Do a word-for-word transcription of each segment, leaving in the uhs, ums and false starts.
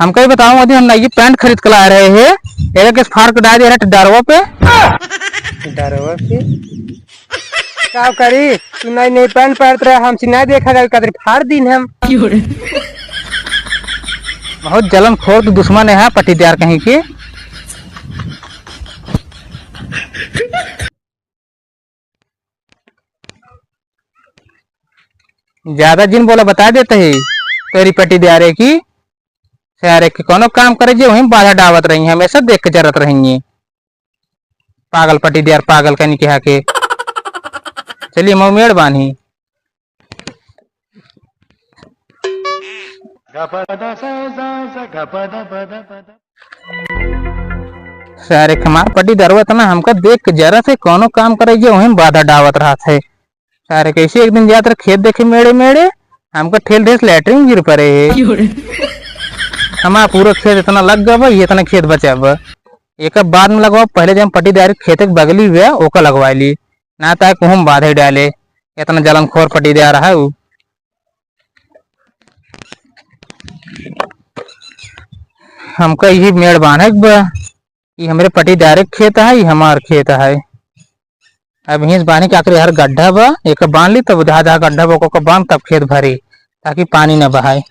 हमका ही बताओ, अभी हम नई पैंट खरीद के ला रहे हैं, एगो केस फाड़ के डाल दे रहे डरवा पे। डरवा पे? का करी? तू नई, नई पैंट पहनत रहे, हमसे ना देखा गया, कदर फाड़ दीन हम। क्यों रे? बहुत जलन खोर तू दुश्मन है, पट्टीदार कहीं के। ज्यादा जिन बोला, बता देते ही तोरी पट्टीदारे की। सारे के कोनो काम करे जे वहीं बाधा डावत रही, हमेशा देख के जरत रहेंगे। पागल पट्टीदार, पागल कनी के हाके। चलिए, मऊ मेड़ बान्ही। सारे के हमार पट्टीदारवा इतना हमका देख के जरा से कोनो काम करे जे वहीं बाधा डावत रहत है। सारे कैसे एक दिन जात रहे खेत देखे मेड़े मेड़े, हमका ठेल देस लैट्रिन गिर पड़े है। क्यों रे? हमार पूरा खेत इतना लग गवा, ये इतना खेत बचा बा। एक बाद में लगवा, पहले जब पट्टीदारी खेत के बगली हुआ, ओका लगवा ली, ना ताकि हम बाधे डाले, इतना जलनखोर पट्टीदार है उ। हमका ये मेड़ बान्हे के बा, ये हमरे पट्टीदारे के खेत है, ये हमार खेत है। अब हिंस बान्हे के आखिरी हर गड्ढा बा, एक बांध ली, तब जहाँ जहाँ गड्ढा बा, ओको बांध, तब खेत भरी, ताकि पानी न बहाए।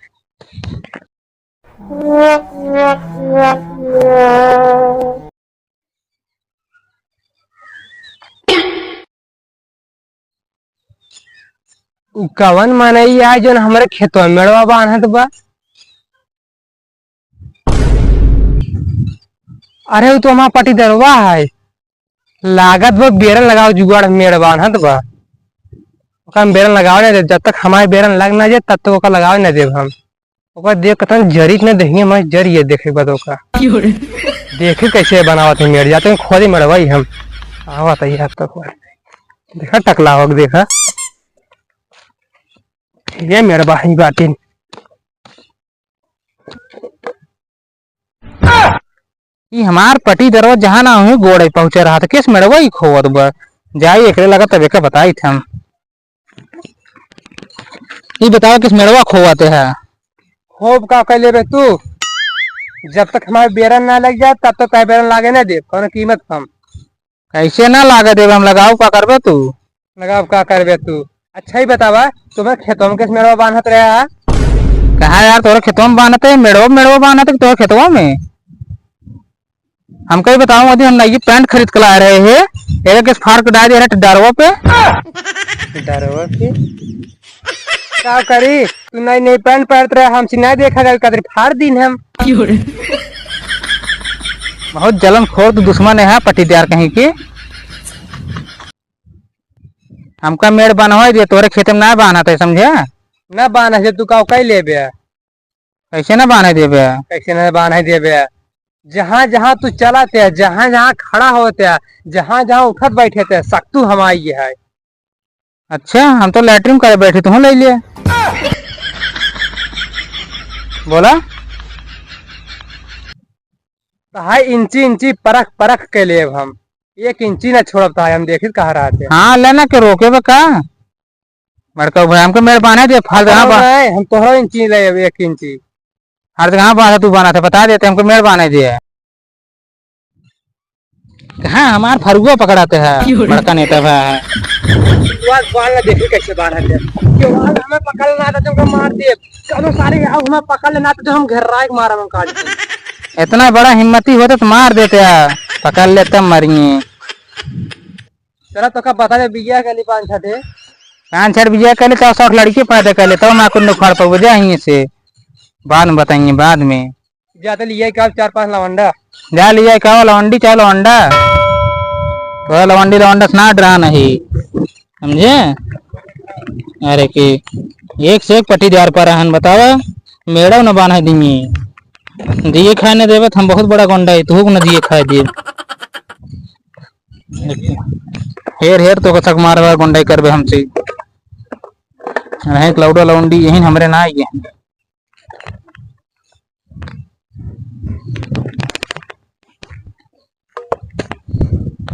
उ कवन मनई आय जौन हमरे खेतवा में मेड़वा बान्हत बा? अरे, उ तो हमार पट्टीदरवा है, लागत बा बेरन लगावे जुगाड़, मेड़ बान्हत बा। ओकर हम बेरन लगावे ना देब, जब तक हमारे बेरन लग ना जाए, तब तक ओकर लगावे ना देब हम। ओकर देख कतन जरी न दहिए, मैं जरिए देखे बाद ओका। क्यों रे? देखे कैसे बनावत है मेड़, जाते हैं खोदे मेड़वा ही हम। आवत है यार तक। देखा टकला होक, देखा। ये मेड़वा ही बाटिन। ई हमार पट्टीदरवा जहाँ ना हुई गोड़े पहुँचे रहा था, किस मेड़वा ही खोवत बा? जाई एकरे लगा तब एका बताई थे हम। ई बतावा किस मेड़वा खोवत है? खोब का कर लेबे तू? जब तक हमारे बेरन ना लग जाए, तब तक तय बेरन लागे ना देब, कौनो कीमत हम। कैसे ना लागे देबे हम? लगाओ का करबे तू? लगाओ का करबे तू? अच्छा ही बतावा, तुम्हें खेतों में किस मेड़वा बांधत रहा है? कहाँ यार, तोरे खेतों में बांधत है? मेड़वा, मेड़वा बांधत है तोरे खेतवा में? हमका ही बताओ, अभी हम नई पैंट खरीद के ला रहे हैं, एगो केस फाड़ के डाल दे रहे डरवा पे। डरवा पे? का करी? तू नई, नई पैंट पहनत रहे, हमसे नहीं देखा गया, कदर फाड़ दीन हम। क्यों रे? बहुत जलन खोर तू दुश्मन है, पट्टीदार कहीं के। हमका मेड़ बनवाई दे, तोरे खेते में ना बान्हत है, समझे? ना बान्हत है, तू का कई लेबे? कैसे ना बान्हे देबे? कैसे ना बान्हे देबे? जहाँ जहाँ तू चलत है, जहाँ जहाँ खड़ा होत है, जहाँ जहाँ उठत बैठत है, सक्तू हमारी ये है। अच्छा, हम तो लैट्रिन करे बैठे, तू ले लिए। बोला। तो हाय इंची इंची परख परख के लेब हम, एक इंची ना छोड़ब। तो हाय हम देखित कहाँ रहते हैं। हाँ, लेना के रोके बे का? बड़का भाई, हमको मेड़ बान्हे दे, फाल जगह बा-, नहीं, हम तोहरा इंची ले, एक इंची। हर जगह बात है, तू बान्हा था, बता देते, हमको मेड़ बान्हे दे। कहाँ हमार फरुआ पकड़ाते हैं, क्यों रे? बड़का नेता भाई है। फरुआ बांध ले, देखी कैसे बांधते हैं। क्यों आज हमें पकड़ लेना था, तुमको मार दिए। कल सारे आओ, हमें पकड़ लेना था, तो हम घर राय मारा हम काट। इतना बड़ा हिम्मती होता तो मार देते हैं, पकड़ लेते मरिए। चला, तोका बता दे, बिया के लिए पाँच छठे। पाँच छठ बिया के लिए, चार सौ लड़की पैदा कर ले, तब मैं कुछ उखाड़ पाऊँ, जा यहीं से। बाद में बताएंगे, बाद में। जा तो लिया का चार पाँच लवंडा। जा लिया का लवंडी, चाहे लवंडा। तो लवंडी, लवंडा से ना डरा नहीं, समझे? अरे कि एक से एक पट्टीदार पर रहन, बतावा, मेड़ा न बान्हे दिमी। दिए खाए न देवे, तो हम बहुत बड़ा गुंडा है, तू न दिए खाए दे। हेर, हेर, तो कसक मारवा गुंडाई करबे हमसे। रहे लौड़ा लौंडी, यही हमरे ना आई है।